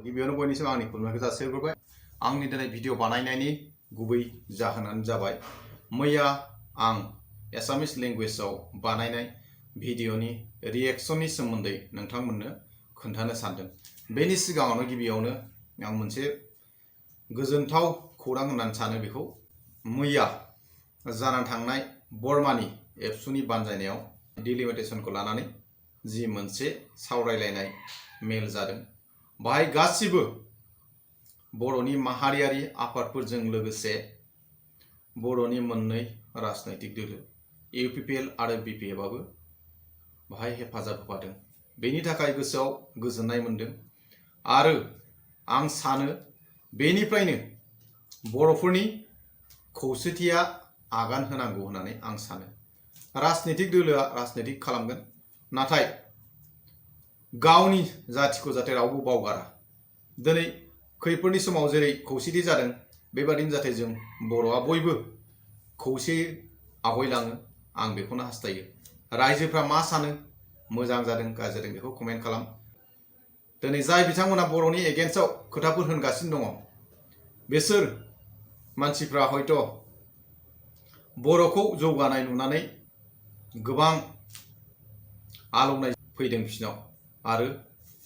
गिबियावनो बयनिसिम आंनि खुलुमनायखौ जासिहरबाय। आंनि दिनै भिडिअ बानायनायनि गुबै जाहोनानो जाबाय मैया आं एसामिस लेंगुवेजाव बानायनाय भिडिअनि रिएक्शननि सोमोन्दै नोंथांमोननो खोन्थानो सानदों। बेनि सिगाङावनो गिबियावनो आं मोनसे गोजोनथाव खौरां होननानै सानो बेखौ। मैया जानानै थांनाय बर्मानि एबसुनि बानजायनायाव डिलिमिटेसनखौ लानानै जि मोनसे सावरायलायनाय मेल जादों, बाहाय गासिबो बर'नि माहारियारि आफादफोरजों लोगोसे बर'नि मोननै राजनैतिक दोलो इउपिपिएल आरो बिपिएफआबो बाहाय हेफाजाब होफादों। बेनि थाखाय गोसोआव गोजोननाय मोनदों आरो आं सानो बेनिफ्रायनो बर'फोरनि खौसेथिया आगान होनांगौ होननानै आं सानो। राजनैतिक दोलोआ राजनैतिक खालामगोन, नाथाय गावनि जाथिखौ जाहाथे रावबो बावगारा। दिनै खैफोदनि समाव जेरै खौसेथि जादों बेबादिनो जाहाथे जों बर'आ बयबो खौसेयै आवगायलाङो, आं बेखौनो हास्थायो। रायजोफ्रा मा सानो, मोजां जादों गाज्रि जादों बेखौ कमेन्ट खालाम। दिनै जाय बिथांमोना बर'नि एगेन्स्टआव खोथाफोर होनगासिनो दङ, बिसोर मानसिफ्रा हयथ' बर'खौ जौगानाय नुनानै गोबां आलौनाय फैदों बिसिनाव, आरो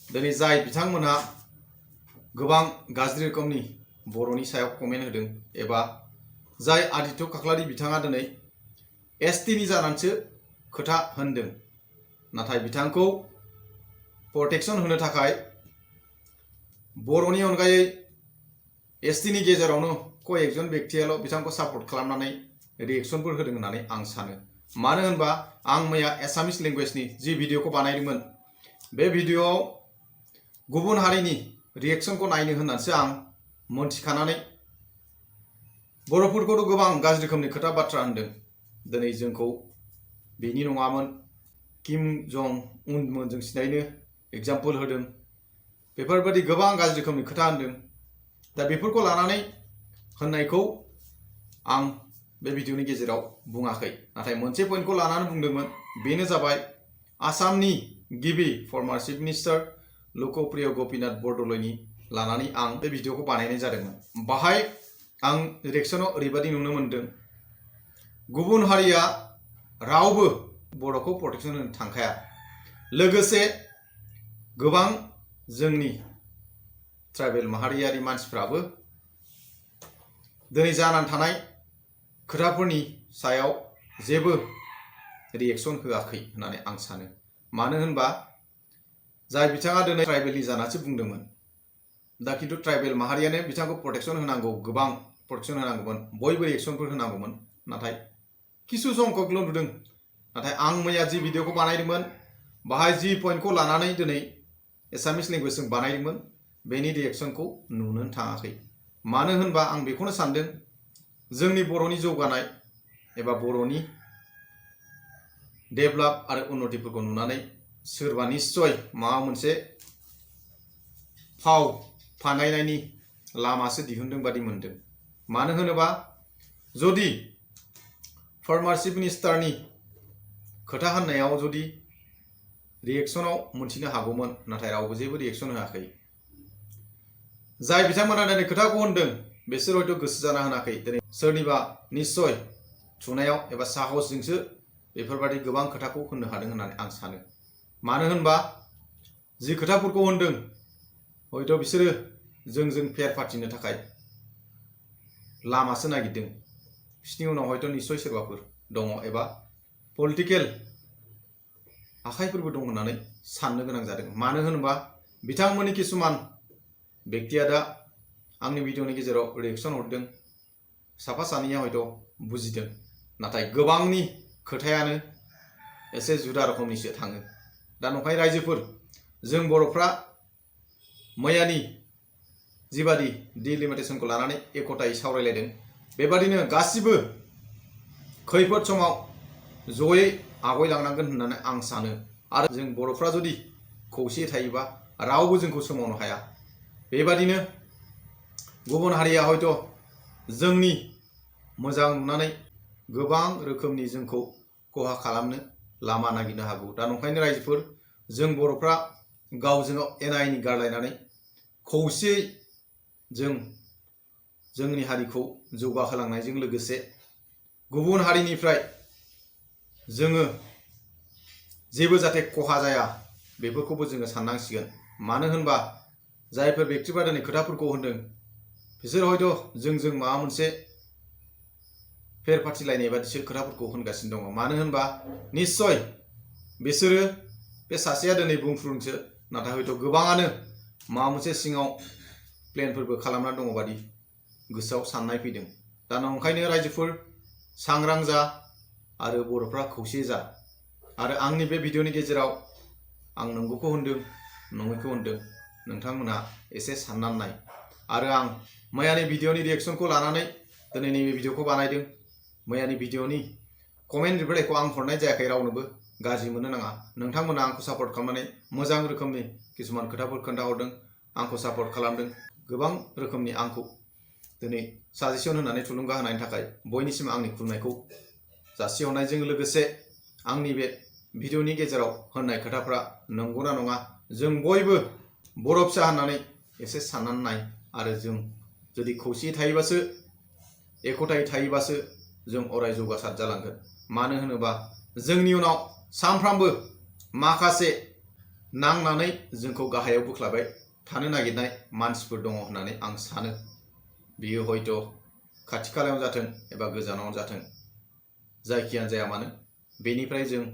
दिनै जाय बिथांमोनहा गोबां गाज्रि रोखोमनि बर'नि सायाव कमेन्ट होदों, एबा जाय आदित्य खाख्लारि बिथाङा दिनै एसटिनि जानानैसो खोथा होनदों, नाथाय बिथांखौ प्रटेक्शन होनो थाखाय बर'नि अनगायै एसटिनि गेजेरावनो कयेकजन बेक्तियाल' बिथांखौ सापर्ट खालामनानै रिएक्शनफोर होदों होननानै आं सानो। मानो होनबा आं मैया एसामिस लेंगुवेजनि जि भिडिअखौ बानायदोंमोन, बे भिडिअआव गुबुन हारिनि रिएक्शनखौ नायनो होननानैसो आं मोनथिखानानै बर'फोरखौथ' गोबां गाज्रि रोखोमनि खोथा बाथ्रा होनदों। दिनै जोंखौ बिनि नङामोन किम जं उनमोनजों सिनायनो एग्जाम्पल होदों, बेफोरबायदि गोबां गाज्रि रोखोमनि खोथा होनदों। दा बेफोरखौ लानानै होननायखौ आं बे भिडिअनि गेजेराव बुङाखै, नाथाय मोनसे पइन्टखौ लानानै बुंदोंमोन। बेनो जाबाय आसामनि गिबि फर्मार चिफ मिनिस्टार लोकप्रिय गपिनाथ बरदলৈनि लानानै आं बे भिडिअखौ बानायनाय जादोंमोन। बाहाय आं रिएक्शनाव ओरैबायदि नुनो मोनदों, गुबुन हारिया रावबो बर'खौ प्रटेक्शन होनो थांखाया। लोगोसे गोबां जोंनि ट्राइबेल माहारियारि मानसिफ्राबो दिनै जानानै थानाय खोथाफोरनि सायाव जेबो रिएक्शन होआखै होननानै आं सानो। मानो होनबा जाय बिथाङा दिनै ट्राइबेलनि जानानैसो बुंदोंमोन, दा खिन्थु ट्राइबेल माहारियानो बिथांखौ प्रटेक्शन होनांगौ, गोबां प्रटेक्शन होनांगौमोन, बयबो रिएक्शनफोर होनांगौमोन, नाथाय किसु संख्यकल' नुदों। नाथाय आं मैया जि भिडिअखौ बानायदोंमोन, बाहाय जि पइन्टखौ लानानै दिनै एसामिस लेंगुवेजजों बानायदोंमोन, बेनि रिएक्शनखौ नुनो थाङाखै। मानो होनबा आं बेखौनो सानदों, जोंनि बर'नि जौगानाय एबा बर'नि डेभेलप आरो उन्नतिफोरखौ नुनानै सोरबा निश्चय माबा मोनसे फाव फान्दायनायनि लामासो दिहुनदों बादि मोनदों। मानो होनोबा जुदि फर्मार चिफ मिनिस्टारनि खोथा होननायाव जुदि रिएक्शनाव मोनथिनो हागौमोन, नाथाय रावबो जेबो रिएक्शन होआखै। जाय बिथांमोना दिनै खोथाखौ होनदों, बिसोर हयथ' गोसो जाना होनाखै। दिनै सोरनिबा निश्चय थुनायाव एबा साहसजोंसो बेफोरबायदि गोबां खोथाखौ होननो हादों होननानै आं सानो। मानो होनबा जि खोथाफोरखौ होनदों, हयथ' बिसोरो जोंजों फेर फाथिनो थाखाय लामासो नागिरदों। बिसोरनि उनाव हयथ' निश्चय सोरबाफोर दङ एबा पलिटिकेल आखाइफोरबो दं होननानै साननो गोनां जादों। मानो होनोबा बिथांमोननि किसुमान बेक्तिया दा आंनि भिडिअनि गेजेराव रिएक्शन हरदों, साफा सानैया हयथ' बुजिदों, नाथाय गोबांनि खोथायानो एसे जुदा रोखोमनिसो थाङो। दा नंखाय रायजोफोर, जों बर'फ्रा मैयानि जिबादि डिलिमिटेसनखौ लानानै एकतायै सावरायलायदों, बेबादिनो गासिबो खैफोद समाव जयै आवगायलांनांगोन होननानै आं सानो। आरो जों बर'फ्रा जुदि खौसेयै थायोबा रावबो जोंखौ सोमावनो हाया। बेबादिनो गुबुन हारिया हयथ' जोंनि मोजां नुनानै गोबां रोखोमनि जोंखौ खहा खालामनो लामा नागिरनो हागौ। दा नंखायनो रायजोफोर, जों बर'फ्रा गावजों गाव एना एनि गारलायनानै खौसेयै जोंनि हारिखौ जौगाहोलांनायजों लोगोसे गुबुन हारिनिफ्राय जोङो जेबो जाहाथे खहा जाया बेफोरखौबो जोङो साननांसिगोन। मानो होनबा जायफोर बेक्तिफ्रा दिनै खोथाफोरखौ होनदों बिसोर हयथ' जोंजों माबा मोनसे फेर फाथिलायनाय बादिसो खोथाफोरखौ होनगासिनो दङ। मानो होनबा निश्चय बिसोरो बे सासेया दिनै बुंफ्रुदोंसो, नाथाय हयथ' गोबाङानो माबा मोनसे सिङाव प्लेनफोरबो खालामनानै दङ बादि गोसोआव साननाय फैदों। दा नंखायनो रायजोफोर सांग्रां जा आरो बर'फ्रा खौसे जा। आरो आंनि बे भिडिअनि गेजेराव आं नंगौखौ होनदों नङैखौ होनदों, नोंथांमोनहा एसे साननानै नाय। आरो आं मैयानि भिडिअनि रिएक्सनखौ लानानै दिनै नैबे भिडिअखौ बानायदों। मैयानि भिडिअनि कमेन्ट रिप्लाइखौ आं हरनाय जायाखै, रावनोबो गाज्रि मोननो नाङा। नोंथांमोना आंखौ सापर्ट खालामनानै मोजां रोखोमनि किसुमान खोथाफोर खोन्थाहरदों, आंखौ सापर्ट खालामदों। गोबां रोखोमनि आंखौ दिनै साजेसन होनानै थुलुंगा होनायनि थाखाय बयनिसिम आंनि खुलुमनायखौ जासिहरनायजों लोगोसे आंनि बे भिडिअनि गेजेराव होननाय खोथाफ्रा नंगौना नङा जों बयबो बर' फिसा होननानै एसे साननानै नाय। आरो जों जुदि खौसेयै थायोबासो, एकतायै थायोबासो जों अराय जौगासार जालांगोन। मानो होनोबा जोंनि उनाव सानफ्रामबो माखासे नांनानै जोंखौ गाहायाव बोख्लायबाय थानो नागिरनाय मानसिफोर दङ होननानै आं सानो। बियो हयथ' खाथि खालायाव जाथों एबा गोजानाव जाथों, जायखियानो जाया मानो बेनिफ्राय जों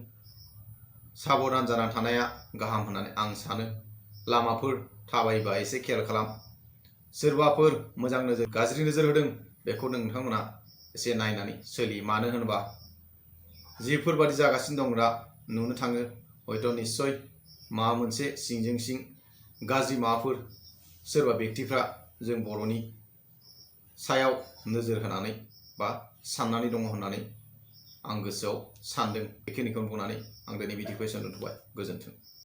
साबधान जानानै थानाया गाहाम होननानै आं सानो। लामाफोर थाबायोबा एसे खेयाल खालाम। सोरबाफोर मोजां नोजोर गाज्रि नोजोर होदों बेखौ नोंथांमोना एसे नायनानै सोलि। मानो होनोबा जिफोरबादि जागासिनो दं दा नुनो थाङो, हयथ' निस्सय माबा मोनसे सिंजों सिं गाज्रि माबाफोर सोरबा बेक्तिफ्रा जों बर'नि सायाव नोजोर होनानै बा साननानै दङ होननानै आं गोसोआव सानदों। बेखिनिखौनो बुंनानै आं दिनै भिडिअखौ एसेयावनो दोनथ'बाय। गोजोन्थों।